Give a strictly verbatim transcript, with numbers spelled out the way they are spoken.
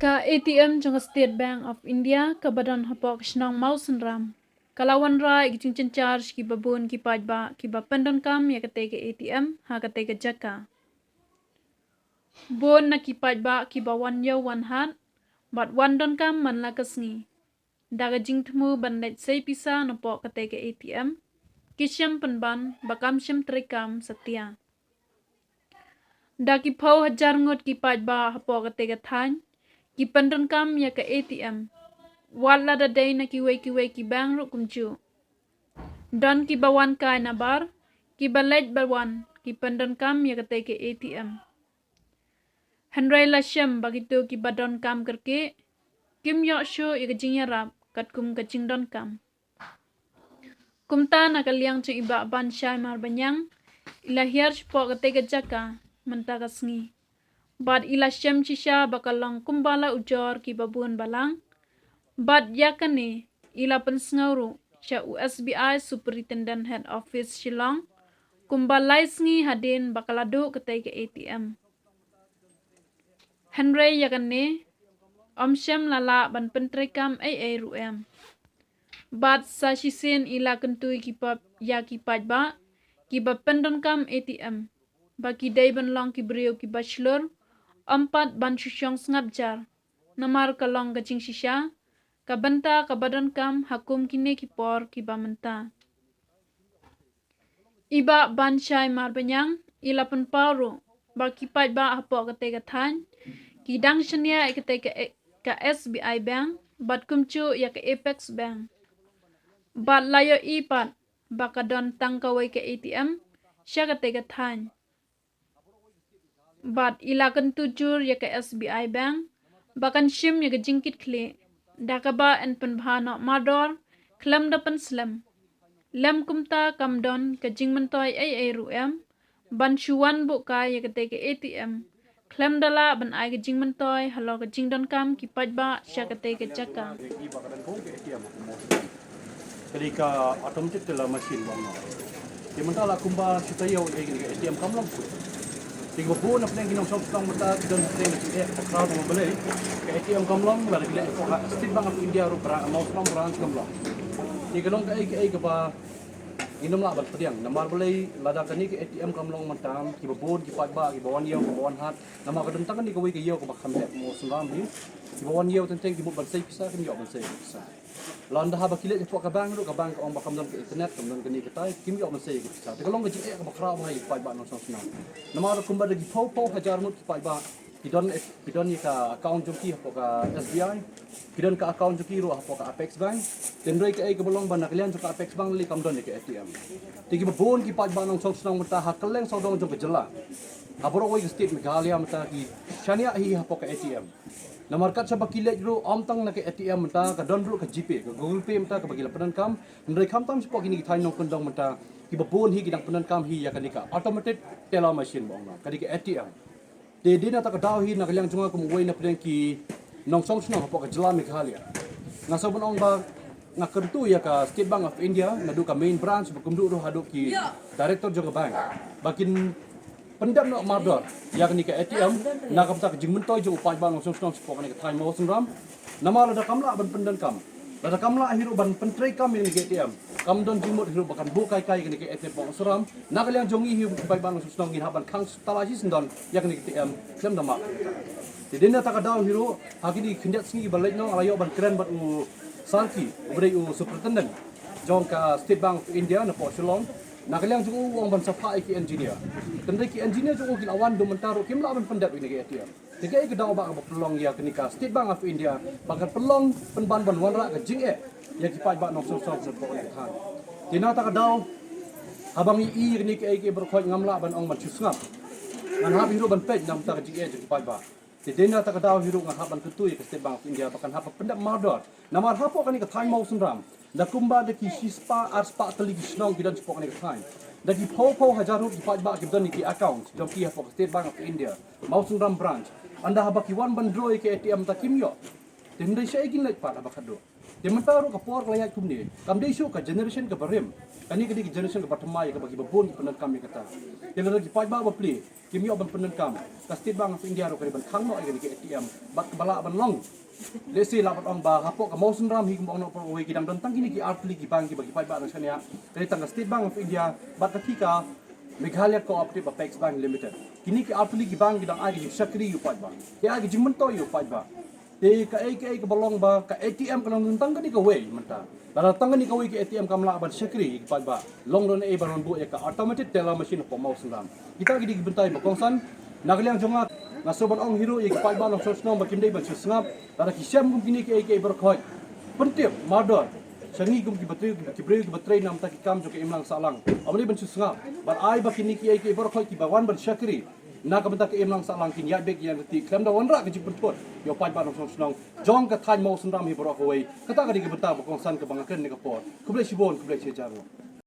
Ka A T M jong ka State Bank of India kaba don hapoh ka shnong Mawsynram ka la wanrah ïa ki jingsynshar sha kiba bun ki paidbah kiba pyndonkam ïa katei ka A T M ha katei ka jaka. Bun na ki paidbah kiba wan ïew wan hat bad wan donkam man la ka sngi da ka jingthmu ban leit sei pisa napoh katei ka A T M ki shem pynban ba kam shem treikam satia. Da ki phew hajar ngut ki paidbah hapoh katei ka thaiñ ki pyndonkam ïa ka A T M. Wat la da dei na kiwei kiwei ki bank ruh kumjuh. Don kiba wan kai nabar kiba leit ba wan ki pyndonkam ïa katei ka A T M. Hynrei la shem ba kito kiba donkam kyrkieh kim ïoh shuh ïa ka jingïarap katkum ka jingdonkam. Kumta na ka liang jong i Bah Banshai Marbaniang i la hiar shapoh katei ka jaka mynta ka sngi bad i la shem shisha ba ka long kumba la ujor kiba bun balang. Bad ïa kane i la pynsngew ruh sha u S B I Superintendent Head Office Shillong kumba lai sngi hadien ba ka la duh katei ka A T M. Hynrei ïa kane ym shym la lah ban pyntreikam ei ei ruh em. Bad sa shisien i la kyntu ïa ki paidbah kiba pyndonkam A T M ba ki dei ban long ki briew kiba shlur, ym pat ban shu shong sngap jar namar ka long ka jingshisha ka bynta kaba donkam ha kum kine ki por kiba mynta. I Bah Banshai Marbaniang i la pynpaw ruh ba ki paidbah hapoh katei ka thaiñ ki dang shaniah ïa katei ka, ka S B I Bank bad kumjuh ïa ka Apex Bank. Bad la ïohi pat ba ka don tang kawei ka A T M sha katei ka thaiñ. Bad i la kyntu jur ïa ka S B I Bank ba kan shim ïa ka jingkitkhlieh da kaba yn pynbha noh mardor khlem da pynslem. Lem kumta kam don ka jingmyntoi ei ei ruh em ban shu wan buh kai ïa katei ka A T M khlem da lah ban ai ka jingmyntoi halor ka jingdonkam ki paidbah sha katei ka jaka. Ka dei ka automated teller machine ba ong. Te mynta la kumba shi taïew eh ka A T M kam long shuh. Te kiba bun na pdeng ki nongshong shnong mynta ki don pdeng ki eh ka khraw ba balei ka A T M kam long, lada ki leit hapoh ka State Bank of India ruh, Mawsynram branch kam long. Te ka long kaei kaei kaba ngim lah ban pdiang namar balei lada kane ka A T M kam long mynta kiba bun ki paidbah kiba wan ïew kiba wan hat. Namar ka don tang kane kawei ka ïew kaba kham heh Mawsynram hi. Kiba wan ïew teng teng ki mut ban sei pisa kim ïoh ban sei pisa. Lada haba ki leit hapoh ka bank ruh ka bank ka ong ba kam don ka internet, kam don kane katai, kim ïoh ban sei ka pisa. Te ka long ka jingeh kaba khraw ba ha ki paidbah nongshong shnong. Namar kumba da ki phew phew hajar ngut ki paidbah ki don, ki don ïa ka account jong ki hapoh ka S B I. Ki don ka account jong ki ruh hapoh ka Apex Bank. Te hynrei kaei kaba long ba na ka liang jong ka Apex Bank lei kam don ïa ka A T M. Te kiba bun ki paidbah nongshong shnong mynta ha kylleng sawdong jong ka jylla, ha baroh kawei ka state Meghalaya mynta ki shaniah hi hapoh ka A T M. Namar kat shaba ki leit ruh ym tang na ka A T M mynta ka don ruh ka GPay, ka Google Pay mynta kaba ki la pyndonkam. Hynrei khamtam shapoh kine ki thaiñ nongkyndong mynta kiba bun hi ki dang pyndonkam hi ïa kane ka automated teller machine ba ong, ka dei ka A T M. Te dei na kata ka daw hi na ka liang jong nga kum uwei na pdeng ki nongshong shnong hapoh ka jylla Meghalaya, nga sngewbha ban ong ba nga kyntu ïa ka State Bank of India naduh ka main branch ba kumduh ruh haduh ki director jong ka bank ba kin pyndep noh mardor ïa kane ka A T M na ka bynta ka jingmyntoi jong u paidbah nongshong shnong shapoh kane ka thaiñ Mawsynram. Namar lada kam lah ban pyndonkam, lada kam lah hi ruh ban pyntreikam ïa kane ka A T M, kam don jingmut hi ruh ba kan buh kai kai ïa kane ka A T M Mawsynram. Na ka liang jong ngi hi u paidbah nongshong shnong ngin hap ban khang talashi syndon ïa kane ka A T M khlem da map. Te dei na kata ka daw hi ruh ha kine ki khyndiat sngi ba leit noh nga la ïoh ban kren bad u Sarki uba dei u superintendent jong ka State Bank of India napoh Shillong. Na ka liang jong u u ong ban sa phah ïa ki engineer. Hynrei ki engineer jong u ki la wan, haduh mynta ruh kim lah ban pyndep ïa kane ka A T M. Te kaei ka daw ba kaba pynlong ïa kane ka State Bank of India ba kan pynlong pynban ban wanrah ka jingeh ïa ki paidbah nongshong shnong hapoh kane ka thaiñ. Te na kata ka daw haba ngi i ïa kane kaei kaei baroh khoit ngam lah ban ong ban shu sngap. Ngan hap hi ruh ban peit na ka bynta ka jingeh jong ki paidbah. Te dei na kata ka daw hi ruh nga hap ban kyntu ïa ka State Bank of India ba kan hap ban pyndep mardor. Namar hapoh kane ka thaiñ Mawsynram da kumba da ki shispah arspah tylli ki shnong ki don shapoh kane ka thaiñ. Da ki phew phew hajar ngut ki paidbah ki don ïa ki account jong ki hapoh ka State Bank of India Mawsynram branch. Ynda haba ki wan ban draw ïa ka A T M ta kim ïoh. Te hynrei shaei kin leit pat haba khadduh. Te mynta ruh ka por ka la ïaid kumne, kam dei shuh ka generation kaba rim. Kane ka dei ka generation kaba thymmai kaba kiba bun ki pyndonkam ïa kata. Te lada ki paidbah ba plie Kim ïoh ban pyndonkam. Ka State Bank of India ruh ka dei ban khang noh ïa kane ka A T M bad kaba lah ban long. Lehse lah ban ong ba hapoh ka Mawsynram hi kumba ong noh paralok kawei ki dang don tang kine ki artylli ki bank kiba ki paidbah dang shaniah. Ka dei tang ka State Bank of India bad kata ka Meghalaya Cooperative Apex Bank Limited. Kine ki artylli ki bank ki dang ai ka jingshakri ïa u paidbah, ki ai ka jingmyntoi ïa u paidbah. Te kaei kaei kaba long ba ka A T M ka long tang kane kawei mynta. Lada tang kane kawei ka A T M kam lah ban shakri ïa ki paidbah, long don ei ba ron buh ïa ka automated teller machine hapoh Mawsynram. Kita ki dei ki bynta ba kongsan. Na ka liang jong nga, nga sngewbha ban ong hi ruh ïa ki paidbah nongshong shnong ba kim dei ban shu sngap. Lada ki shem kum kine kiei kiei baroh khoit, pyntip mardor sha ngi kum ki batri, ki briew ki batri namar ki kam jong ka imlang sahlang. Ym dei ban shu sngap. Bad ai ba kine kiei kiei baroh khoit kiba wan ban shakri na ka bynta ka imlang sahlang kin ïaid beit ïaid lynti khlem da wanrah ka jingpynthut ïa u paidbah nongshong shnong jong ka thaiñ Mawsynram hi baroh kawei. Kata ka dei ka bynta ba kongsan kaba nga kren ha kane ka por. Khublei shibun, khublei shihajar nguh.